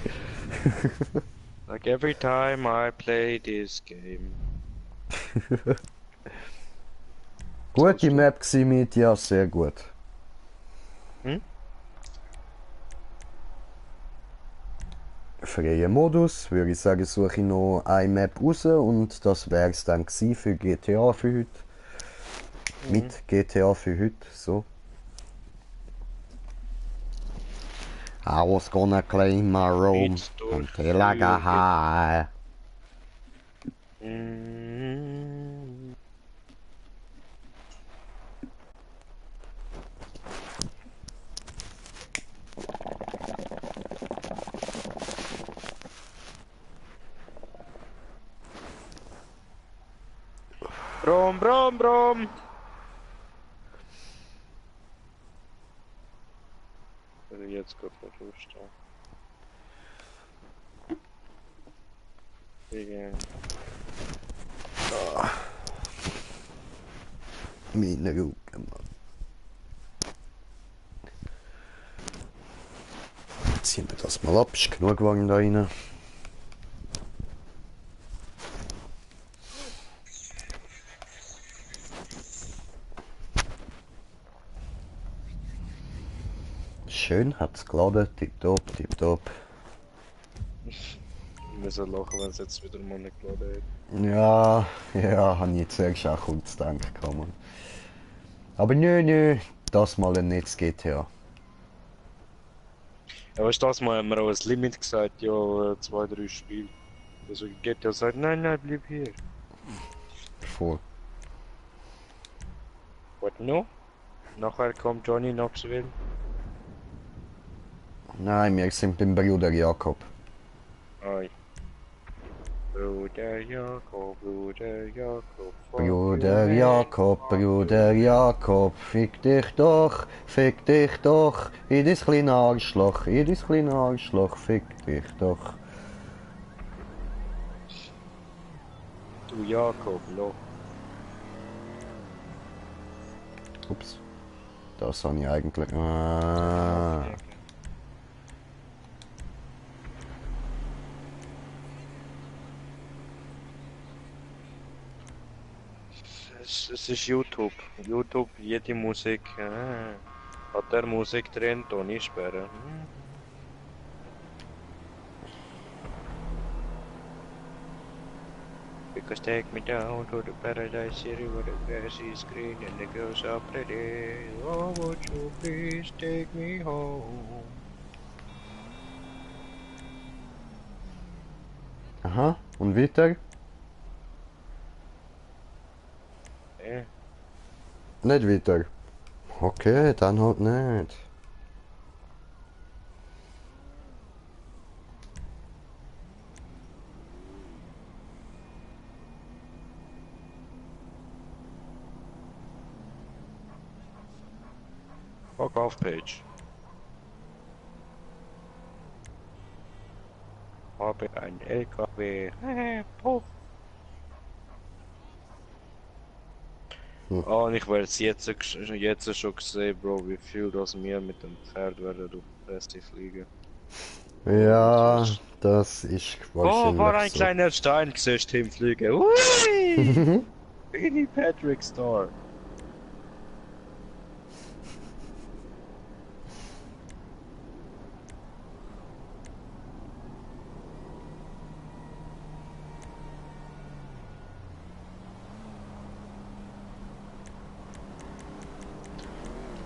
Like every time I play this game. Gute Map gewesen mit, ja, sehr gut. Hm? Freien Modus, würde ich sagen, suche ich noch eine Map raus und das wäre es dann gewesen für GTA für heute. Mit GTA für heute, so. I was gonna claim my room Geht's durch until I got high. Brom, brom, brom! Also jetzt geht der Rüster. Wegen. Meine Rücken, Mann. Ziehen wir das mal ab, ist genug Wagen da rein. Schön, hat's geladen, tipptopp, tipptopp. Ich muss lachen, wenn es jetzt wieder mal nicht geladen hat. Ja, ja, habe ich zuerst auch kurz gedacht, man. Aber nö, das mal ein Netz GTA. Ja, weißt du, das Mal haben wir auch ein Limit gesagt, ja, 2-3 Spiele. Also GTA sagt, nein, bleib hier. Voll. What no? Nachher kommt Johnny Knoxville. Nein, wir sind beim Bruder Jakob. Ai. Bruder Jakob, Bruder Jakob. fuck Bruder you, man. Jakob, Bruder Jakob, fick dich doch, in dein kleine Arschloch, fick dich doch. Du Jakob, Loch. Ups. Das habe ich eigentlich... Ah. Es ist YouTube. YouTube, jede Musik. Hat der Musik drin, Toni sperren. Because take me down to the paradise city where the grass is green and the girls are pretty. Oh, would you please take me home? Aha, und weiter? Nicht weiter. Okay, dann halt nicht. Fuck off page. Habe ein LKW. Puff. Oh, und ich werde es jetzt schon gesehen, Bro, wie viel das wir mit dem Pferd werden durch die Presse fliegen. Ja, das ist wahrscheinlich Oh, war ein so. kleiner Stein gesehen, hinfliegen. Hui! Mini Patrick Star.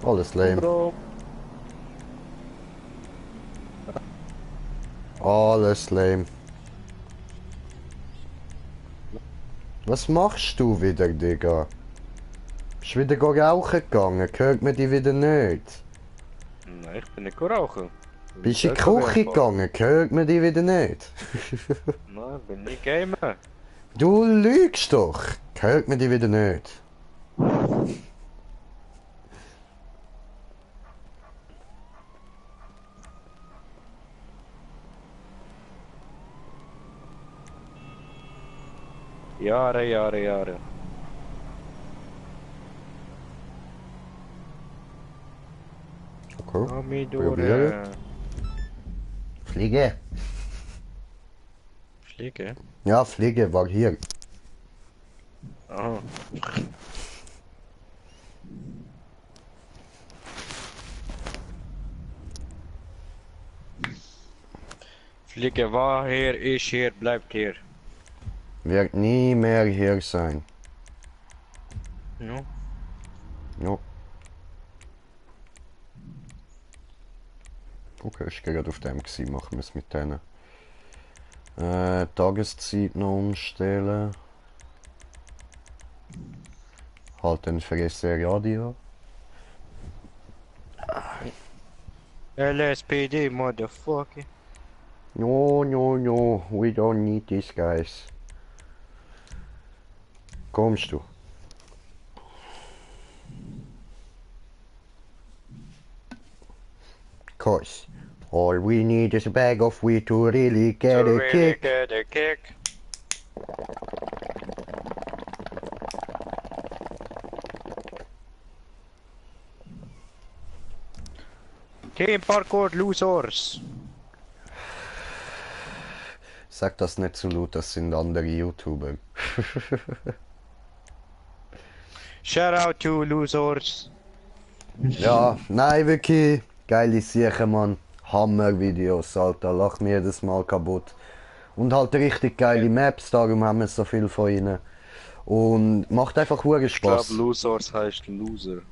Alles lame. Bro. Alles lame. Was machst du wieder, Digga? Bist du wieder rauchen gegangen? Hört man dich wieder nicht? Nein, ich bin nicht rauchen. Bist du in die Küche gegangen? Hört man dich wieder nicht? Nein, bin nicht Gamer. Du lügst doch! Hört man dich wieder nicht? Jahre. Okay. Amidore. Fliege. Fliege? Ja, Fliege war hier. Aha. Fliege war hier, ist hier, bleibt hier. Wird nie mehr hier sein. No? Ja. Okay, ich gehe gerade auf dem gewesen, machen wir es mit denen. Tageszeit noch umstellen. Halt den Fresse Radio. LSPD, motherfucker. No, we don't need these guys. Kommst du? Cause all we need is a bag of weed to really get a kick. Get a kick. Team Parkour Losers. Sag das nicht zu laut, das sind andere YouTuber. Shout out to Losers. Ja, nein, wirklich geile Sache, Mann. Hammer-Videos, Alter, lach mir jedes Mal kaputt. Und halt richtig geile Maps, darum haben wir so viel von ihnen. Und macht einfach hure Ich glaube, Spaß. Losers heißt Loser.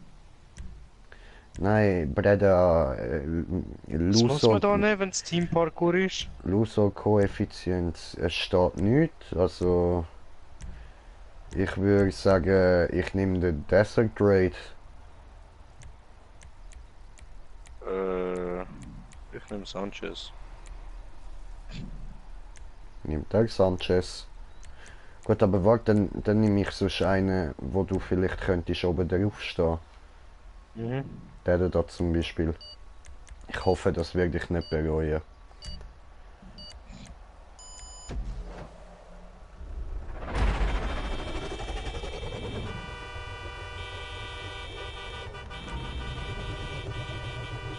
Nein, Breda, Was muss man da Lusor, nehmen, wenn es Team Parkour ist? Lusor-Koeffizient, es steht nichts, also ich würde sagen, ich nehme den Desert Raid. Ich nehme Sanchez. Nimmt der Sanchez. Gut, aber warte, dann nehme ich sonst einen, wo du vielleicht könntest oben drauf stehen. Mhm. Der da zum Beispiel. Ich hoffe, das werde ich nicht bereuen.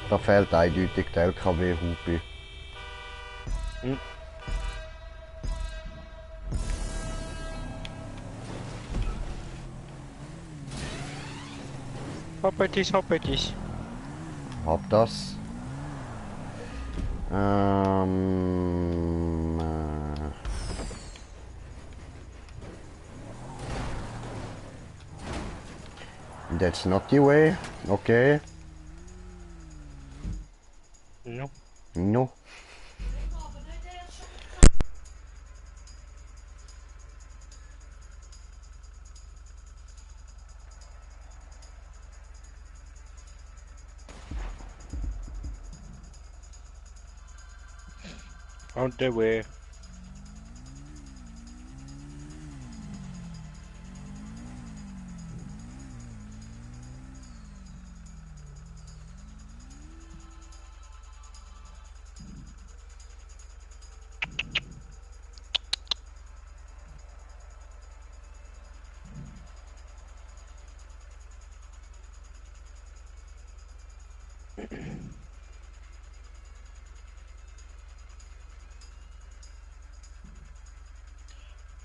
Da fehlt eindeutig der LKW-Hupe. Hm. Hoppetis, hoppetis. Hab das. That's not the way. Okay. No. No. On the way.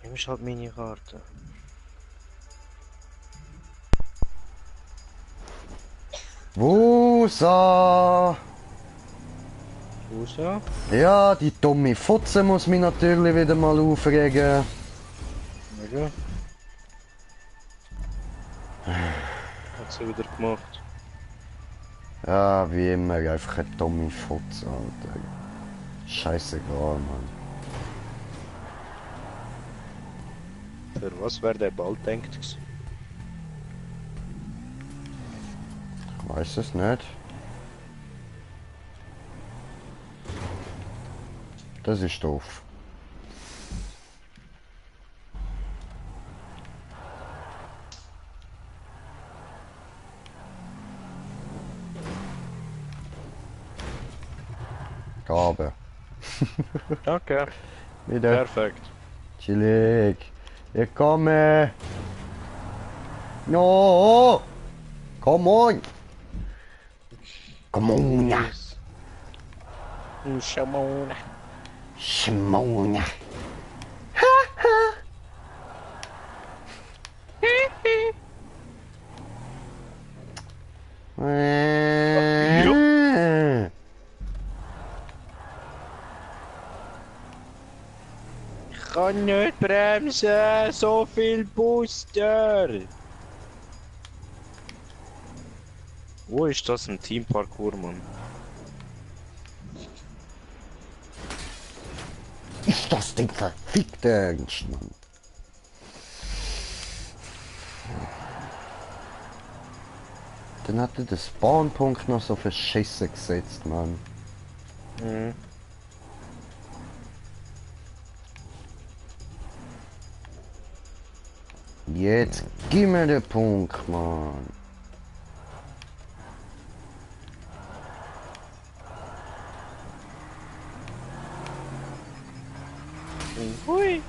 Nimm ich halt meine Karte. Wusa! Rosa? Ja, die dumme Fotze muss mich natürlich wieder mal aufregen. Ja. Hat sie wieder gemacht. Ja, wie immer, einfach eine dumme Fotze, Alter. Scheißegal, Mann. Für was wäre der Ball denkt? Ich weiß es nicht. Das ist doof. Gabe. Danke. Wieder. Perfekt. Chillig. Ich komme. No. Come on. Come on. Shamona. Shimona. Ich kann nicht bremsen, so viel Booster. Wo ist das im Team Parkour, Mann? Ist das Ding verfickt ernst, Mann? Dann hat er den Spawnpunkt noch so verschissen gesetzt, Mann. Mhm. Jetzt gib mir den Punkt, Mann. Hui.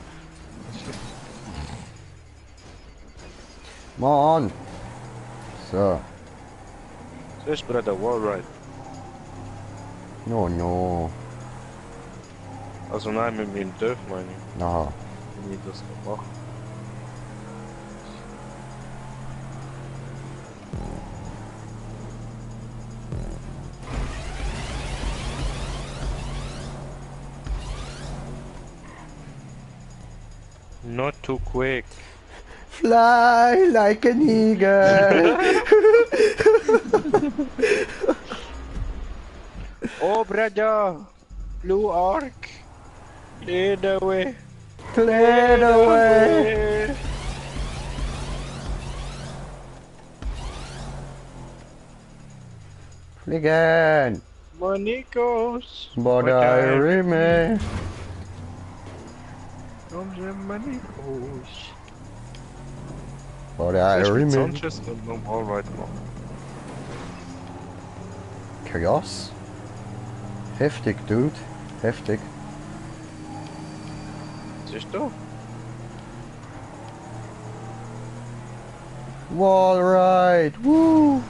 Mann. So. Das ist bei der Wallride. No, no. Also nein, mit meinem Dörf meine ich. Aha. Wenn ich das mache. Not too quick. Fly like an eagle. Oh, brother! Blue Ark! Lead away! Clear the way. Fliegen. Money goes! But I remain. Comes and money goes! But I Ich mit remain. Sanchez und normal weitermachen. Krass. Heftig, Dude. Heftig. Siehst du? Wall ride. Woo.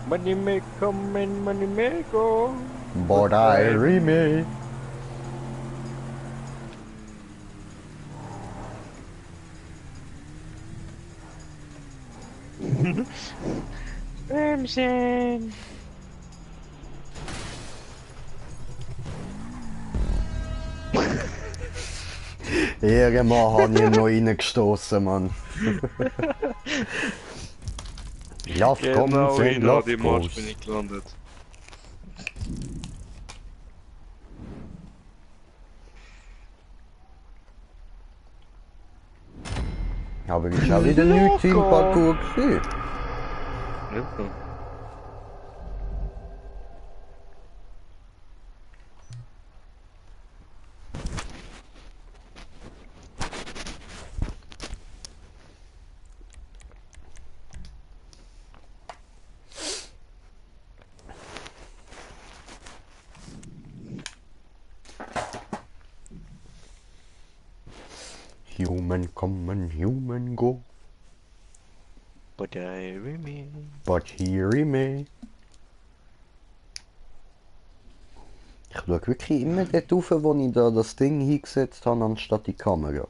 Money may come and money may go. But I remain. Bremsen! Irgendwann habe ich ihn noch reingestoßen, Mann. Love Genau comes and in love die Marsch goes. bin ich gelandet. Aber ich habe wieder nichts im Parcours gesehen. Ja. Human come and human go. But I remain. But he remain. Ich schaue wirklich immer dort rauf, wo ich da das Ding hingesetzt habe, anstatt die Kamera.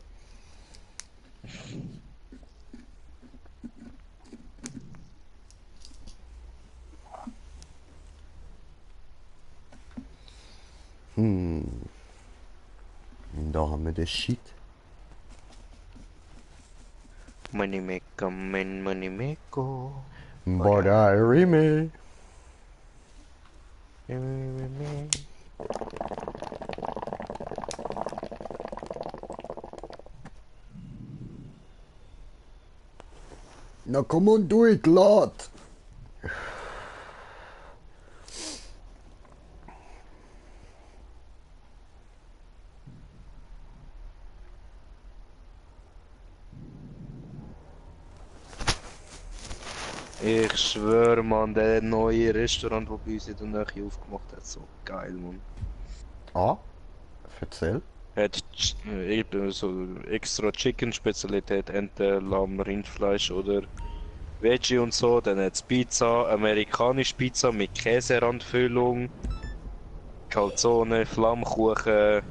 Und da haben wir den Shit. Money may come and money may go. But I remain. Remain. Now come on, do it, Lord. Ich schwöre, man, der neue Restaurant, das bei uns in der Nähe aufgemacht hat, so geil, man. Ah, erzähl. Hat eben so extra Chicken-Spezialität, Ente, Lamm, Rindfleisch oder Veggie und so. Dann hat's Pizza, amerikanische Pizza mit Käserandfüllung, Calzone, Flammkuchen,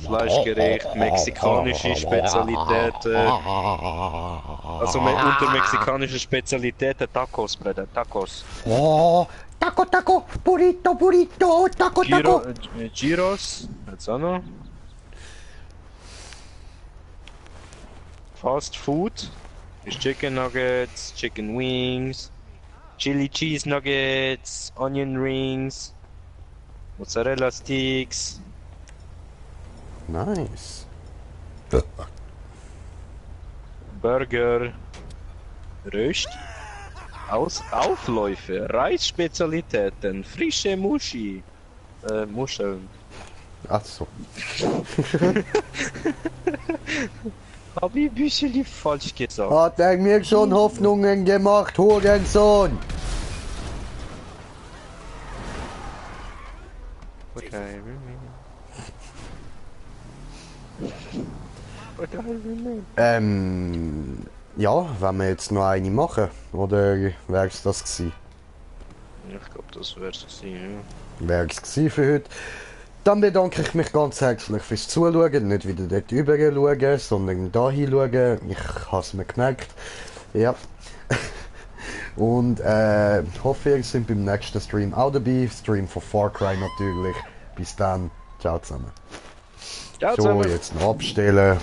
Fleischgericht, mexikanische Spezialitäten. Also unter mexikanischen Spezialitäten Tacos, Bruder, Tacos. Oh, taco, taco, burrito, burrito, taco, taco. Gyros, hat's auch noch. Fast Food ist Chicken Nuggets, Chicken Wings, Chili Cheese Nuggets, Onion Rings, Mozzarella Sticks. Nice. Burger, Röst, Aufläufe, Reisspezialitäten, frische Muscheln. Ach so. Hab ich ein bisschen falsch gesagt. Hat er mir schon Hoffnungen gemacht, Hurensohn? Okay, Ja, wenn wir jetzt noch eine machen, oder wär's das gewesen? Ich glaube, das wäre es gewesen, Wäre es gewesen für heute. Dann bedanke ich mich ganz herzlich fürs Zuschauen. Nicht wieder dort rüber schauen, sondern da hinschauen. Ich habe es mir gemerkt. Ja. Und hoffe, ihr seid beim nächsten Stream auch dabei. Stream von Far Cry natürlich. Bis dann. Ciao zusammen. ja. Ciao So, zusammen. jetzt noch abstellen.